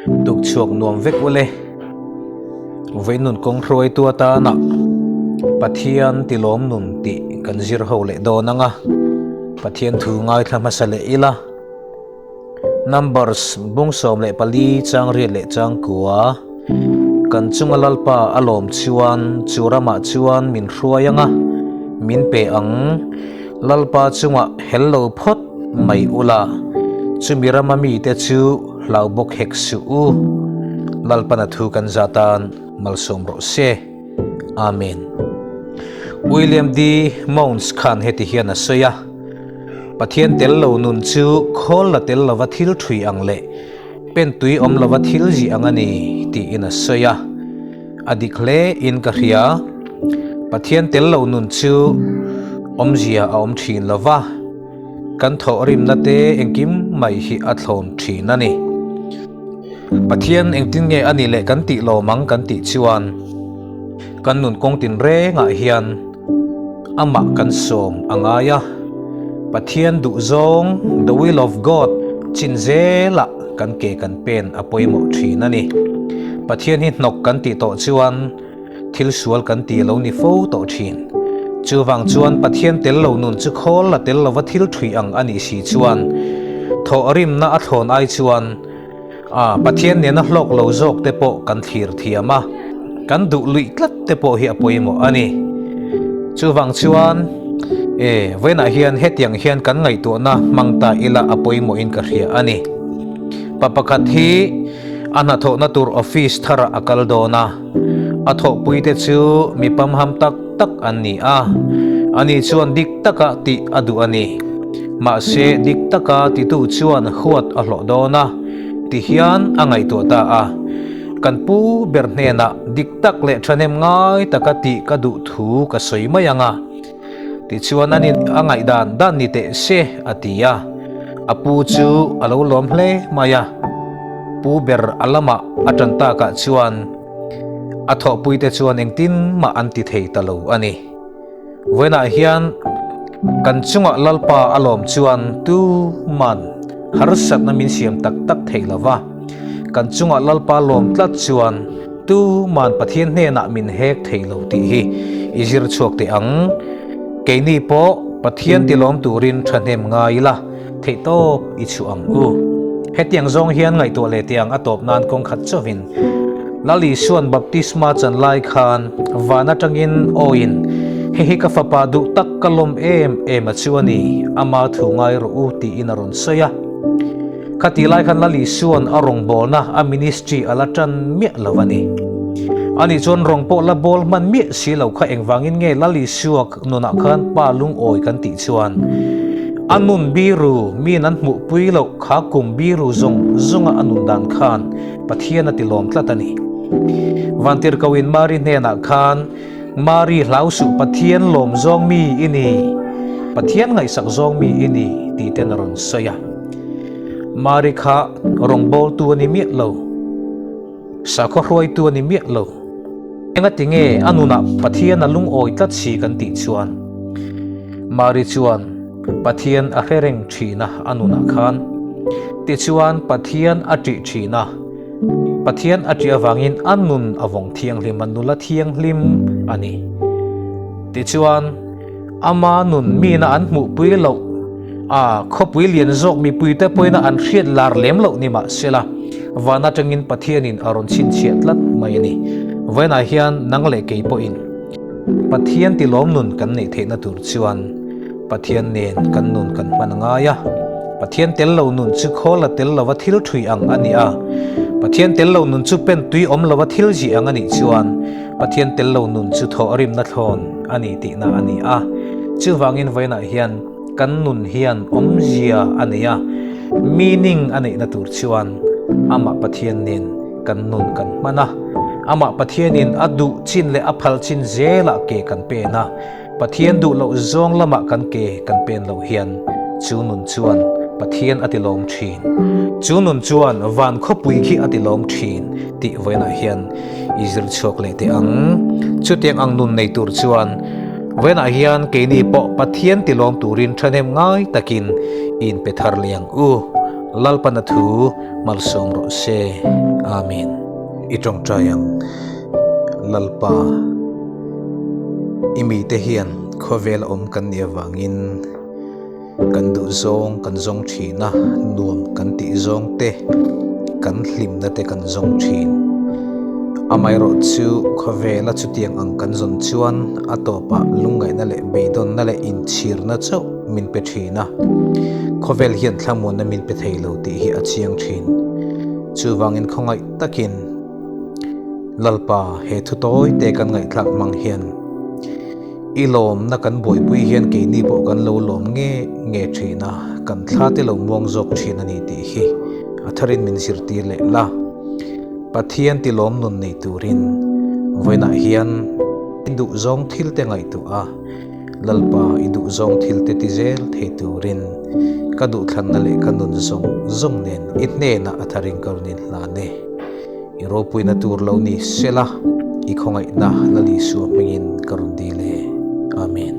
Tukchhuak nuam vek ule. Veinun kawng hruaitu atana Pathian tilawm nun tih kan zir ho leh dawn anga Pathian thu ngaithla hmasa leh ila. Numbers bung 14 chang riat leh chang kua kan chunga Lalpa a lawm chuan chu ramah chuan min hruai anga min pe ang. Lalpa chungah hel lo phawt mai ula, chumi rama mite chu hlau bawk hek suh u. Lalpana thu kan zatan malsawm rawh se. Amen. William D. Mounce khan heti hian a sawi a, Pathian tel lo nun chu khawl la tel lova thil thui ang leh pen tui awm lova thil zih ang a ni tiin a sawi a. A dik hle in ka hria. Pathian tel lo nun chu awmzia a awm thin lo va, kan thawhrimna te engkim mai hi a thlawn thin a ni. Pathian engtin nge a ni leh kan tih lawm ang kan tih chuan kan nun kawng tinrengah hian amah kan sawm a ngai a. Pathian duhzawng, the will of God, chin zelah kan ke kan pen a pawimawh thin a ni. Pathian hi hnawk kan tih tawh chuan thil sual kan ti lo ni fo tawh thin. Chuvang chuan Pathian tel lo nun chu khawl la tel lova thil thui ang a nih si chuan thawhrimna a thlawn ai chuan A, Pathian nena hlawk lo zawk te pawh kan thlir thiam a, kan duh luih tlat te pawh hi a pawimawh a ni. Chuvang chuan, e, vawiinah hian hetiang hian kan ngaihtuahna hmang ta ila a pawimawhin ka hria a ni. Pa pakhat hi a hnathawhna tur office tharah a kal dawn a, a thawhpuite chu mi pamham tak tak an ni a, ani chuan dik taka tih a duh a ni. Mahse, dik taka titu chuan huat a hlawh dawn a, ti hian a ngaihtuah ta a. Kan pu ber hnenah dik tak leh thahnem ngai taka tih ka duh thu ka sawi mai ang a, tichuan ani a ngaihdan dan ni teh se, a ti a. A pu chu a lo lawm hle mai a. Pu ber a lamah a tan takah chuan a thawhpuite chuan engtin mah an ti thei ta lo a ni. Vawiinah hian kan chungah Lalpa a lawm chuan tuman harsatna min siam tak tak thei lo va, kan chungah Lalpa lawm tlat chuan tuman Pathian hnenah min hek thei lo tih hi i zir chhuak teh ang. Keini pawh Pathian tilawm turin thahnem ngai ila theihtawp i chhuah ang u. Hetiang zawng hian ngaihtuah leh tiang a tawp nan kawng khat chauhin Lal Isua'n baptisma chan lai khan van atangin awiin, Hei hi ka fapa duh tak ka lawm em em a chu a ni, ama thu ngai rawh u tiin a rawn sawi a. Khatih lai khan Lal Isua'n a rawngbawlna a ministry a la tan miah lo a ni. Ani chuan rawng pawh la bawl hman miah si lo kha engvangin nge Lal Isua nunah khan pa lungawi kan tih chuan a nun biru miin an hmuhpui loh kha kum biru zawng zawnga a nun dan khan Pathian a ti lawm tlat a ni. Vantirhkoin Mari hnenah khan, Mari hlau suh Pathian lawm zawng mi i ni, Pathian ngaihsak zawng mi i ni tih ten a rawn sawi a. Mari kha rawngbawltu a ni miah lo, sakhaw hruaitu a ni miah lo. Engati nge a nunah Pathian a lungawi tlat si kan tih chuan, Mari chuan Pathian a hre reng thin a a nunah khan. Tichuan Pathian a ṭih thin a, Pathian a ṭih avangin a nun a vawng thianghlim a, nula thianghlim a ni. Tichuan ama nun mina an hmuhpui loh a, khawpui lian zawk mipuite pawhin an hriat lar lem loh ni mahsela, van atangin Pathianin a rawn chhinchhiah tlat mai a ni. Vawiinah hian nang leh kei pawhin Pathian tilawm nun kan neih theihna tur chuan Pathian nen kan nun kan hman a ngai a. Pathian tel lo nun chu khawl a tel lova thil thui ang a ni a. Pathian tel lo nun chu pen tui awm lova thil zih ang a nih chuan Pathian tel lo nun chu thawh rimna thlawn a ni tihna a ni a. Chuvangin vawiinah hian kan nun hian awmzia a nei a, meaning a neihna tur chuan amah Pathian nen kan nun kan hman a. Amah Pathianin a duh chin leh a phal chin zelah ke kan pen a. Pathian duh loh zawng lamah kan ke kan pen loh hian chu nun chuan Pathian a ti lawm thin. Chu nun chuan van khawpui khi a ti lawm thin tih vawiinah hian i zir chhuak leh teh ang. Chutiang ang nun nei tur chuan vawiinah hian keini pawh Pathian ti lawm turin thahnem ngai takin i inpe thar leh ang u. Lalpan a thu malsawm rawh se. Amen. I tawngtai ang Lalpa, i mite hian khawvel awm kan nih avangin kan duh zawng kan zawng thin a, nuam kan tih zawng te, kan hlimna te kan zawng thin. Amaherawh chu khawvela chutiang ang kan zawn chuan a tawpah lungngaihna leh beidawnna leh inchhirna chauh min pe thin a, khawvel hian thlamuanna min pe thei lo tih hi a chiang thin. Chuvangin khawngaih takin Lalpa he thu tawi te kan ngaihthlak hmang hian i lawmna kan buaipui hian keini pawh kan lo lawm nge nge thin a, kan thla te lo muang zawk thin a ni tih hi a tharin min zirtir leh la. Pathian ti lawm nun nei turin vawiinah hian i duhzawng thil te ngaihtuah a, Lalpa, i duhzawng thil te ti zel thei turin ka duhthlanna leh ka nun zawng zawng nen i hnenah a tharin ka rawn inhlan e. I ropuina tur lo ni sela, i khawngaihna Lal Isua hmingin ka rawn dil e. Amen.